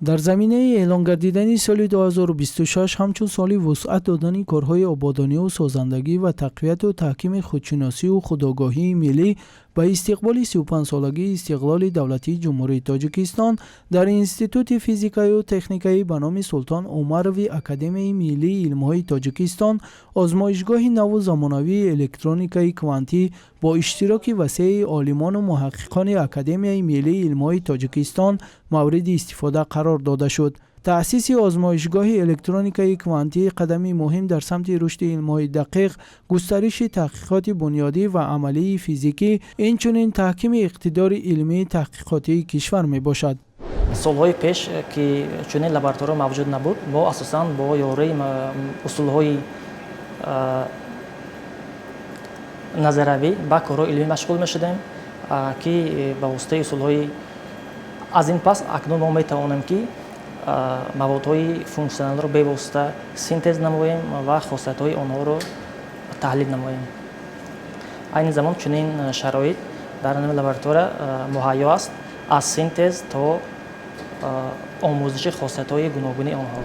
Дар заминаи эълон гардидани соли 2026 ҳамчун соли вусъат додани корҳои ободониву созандагӣ ва тақвияту таҳкими худшиносиву худогоҳии миллӣ ба истиқболи 35-солагии истиқлоли давлатии Ҷумҳурии Тоҷикистон дар Институти физикаю техникаи ба номи Султон Умарови Академияи миллии илмҳои Тоҷикистон озмоишгоҳи наву замонавии электроникаи квантӣ бо иштироки васеи олимону муҳаққиқони Академияи миллии илмҳои Тоҷикистон мавриди истифода қарор дода шуд. Таъсиси озмоишгоҳи электроникаи квантӣ қадами муҳим дар самти рушди илмҳои дақиқ, густариши таҳқиқоти бунёдӣ ва амалии физикӣ, инчунин таҳкими иқтидори илмии таҳқиқотии кишвар мебошад. Солҳои пеш, ки чунин лаборатория мавҷуд набуд, мо асосан бо ёрии усулҳои назариявӣ ба корҳои илмӣ машғул мешудем, ки ба воситаи усулҳои аз ин пас акнун мо метавонем, ки маводҳои функсионалро бевосита синтез намоем ва хосиятҳои онҳоро таҳлил намоем. Айни замон чунин шароит дар ин лаборатория муҳайё аст, аз синтез то омӯзиши хосиятҳои гуногуни онҳо.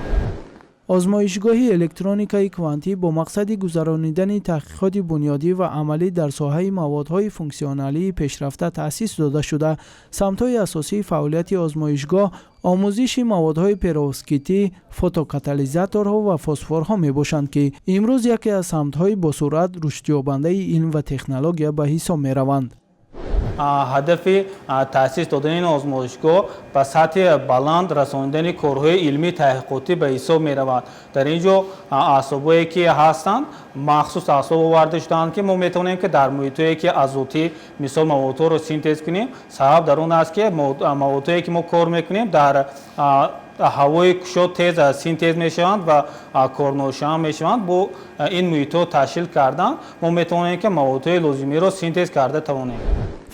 Озмоишгоҳи электроникаи квантӣ бо мақсади гузаронидани таҳқиқоти бунёдӣ ва амалӣ дар соҳаи маводҳои функсионалии пешрафта таъсис дода шуда, самтҳои асосии фаъолияти озмоишгоҳ омӯзиши маводҳои перовскитӣ, фотокатализаторҳо ва фосфорҳо мебошанд, ки имрӯз яке аз самтҳои босуръат рушдёбандаи илм ва технология ба ҳисоб мераванд. Ҳадафи таъсис додани ин озмоишгоҳ ба сатҳи баланд расонидани корҳои илмии таҳқиқотӣ ба ҳисоб меравад. Дар ин ҷо асбобое, ки ҳастанд, махсус асбоб оварда шудаанд, ки мо метавонем, ки дар муҳитҳое, ки азотӣ, мисол, маводҳоро синтез кунем. Сабаб дар он аст, ки маводҳое, ки мо кор мекунем, дар ҳавои кушод тез синтез мешаванд ва корношоям мешаванд. Бо ин муҳитҳо ташкил кардан мо метавонем, ки маводҳои лозимиро синтез карда тавонем.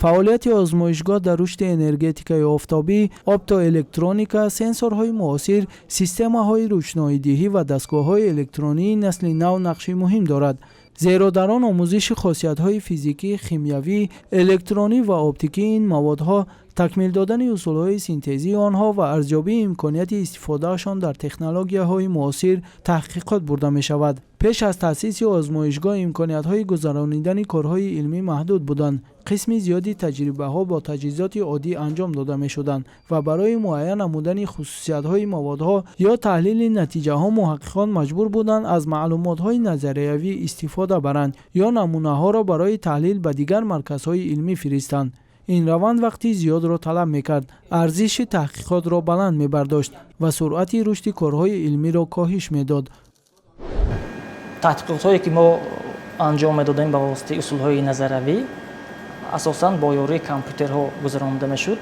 Фаъолияти озмоишгоҳ дар рушди энергетикаи офтобӣ, оптоэлектроника, сенсорҳои муосир, системаҳои рӯшноидиҳӣ ва дастгоҳҳои электронии насли нав нақши муҳим дорад, зеро дар он омӯзиши хосиятҳои физикӣ, химиявӣ, электронӣ ва оптикии ин маводҳо, такмил додани усулҳои синтезии онҳо ва арзёбии имконияти истифодаашон дар технологияҳои муосир таҳқиқот бурда мешавад. Пеш аз таъсиси озмоишгоҳ имкониятҳои гузаронидани корҳои илмӣ маҳдуд буданд. Қисми зиёди таҷрибаҳо бо таҷҳизоти оддӣ анҷом дода мешуданд ва барои муайян намудани хусусиятҳои маводҳо ё таҳлили натиҷаҳо муҳаққиқон маҷбур буданд аз маълумотҳои назариявӣ истифода баранд ё намунаҳоро барои таҳлил ба дигар марказҳои илмӣ фиристанд. Ин раванд вақти зиёдро талаб мекард, арзиши таҳқиқотро баланд мебардошт ва суръати рушди корҳои илмиро коҳиш медод. Таҳқиқотҳое, ки мо анҷом медодем ба воситаи усулҳои назариявӣ, асосан бо ёрии компютерҳо гузаронида мешуд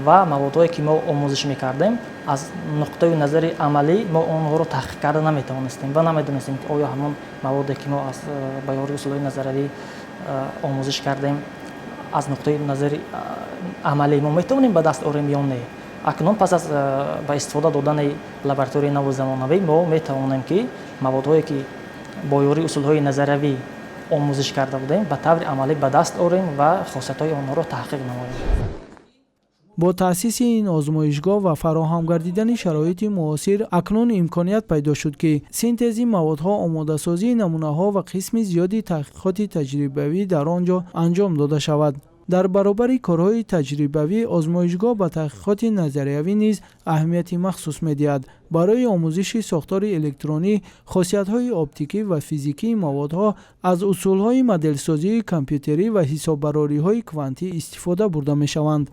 ва маводҳое, ки мо омӯзиш мекардем, аз нуқтаи назари амалӣ мо онҳоро таҳқиқ карда наметавонистем ва намедонистем, ки оё ҳамон маводе, ки мо ба ёрии усулҳои назариявӣ омӯзиш кардем, аз нуқтаи назари амалӣ мо метавонем ба даст орем ё не. Акнун, пас аз ба истифода додани лабораторияи наву замонавӣ, мо метавонем, ки маводҳое, ки бо ёрии усулҳои назариявӣ омӯзиш карда будем, ба таври амалӣ ба даст орем ва хосиятҳои онҳоро таҳқиқ намоем. Бо таъсиси ин озмоишгоҳ ва фароҳам гардидани шароити муосир акнун имконият пайдо шуд, ки синтези маводҳо, омодасозии намунаҳо ва қисми зиёди таҳқиқоти таҷрибавӣ дар он ҷо анҷом дода шавад. Дар баробари корҳои таҷрибавӣ озмоишгоҳ ба таҳқиқоти назариявӣ низ аҳамияти махсус медиҳад. Барои омӯзиши сохтори электронӣ, хосиятҳои оптикӣ ва физикии маводҳо аз усулҳои моделсозии компютерӣ ва ҳисоббарориҳои квантӣ истифода бурда мешаванд.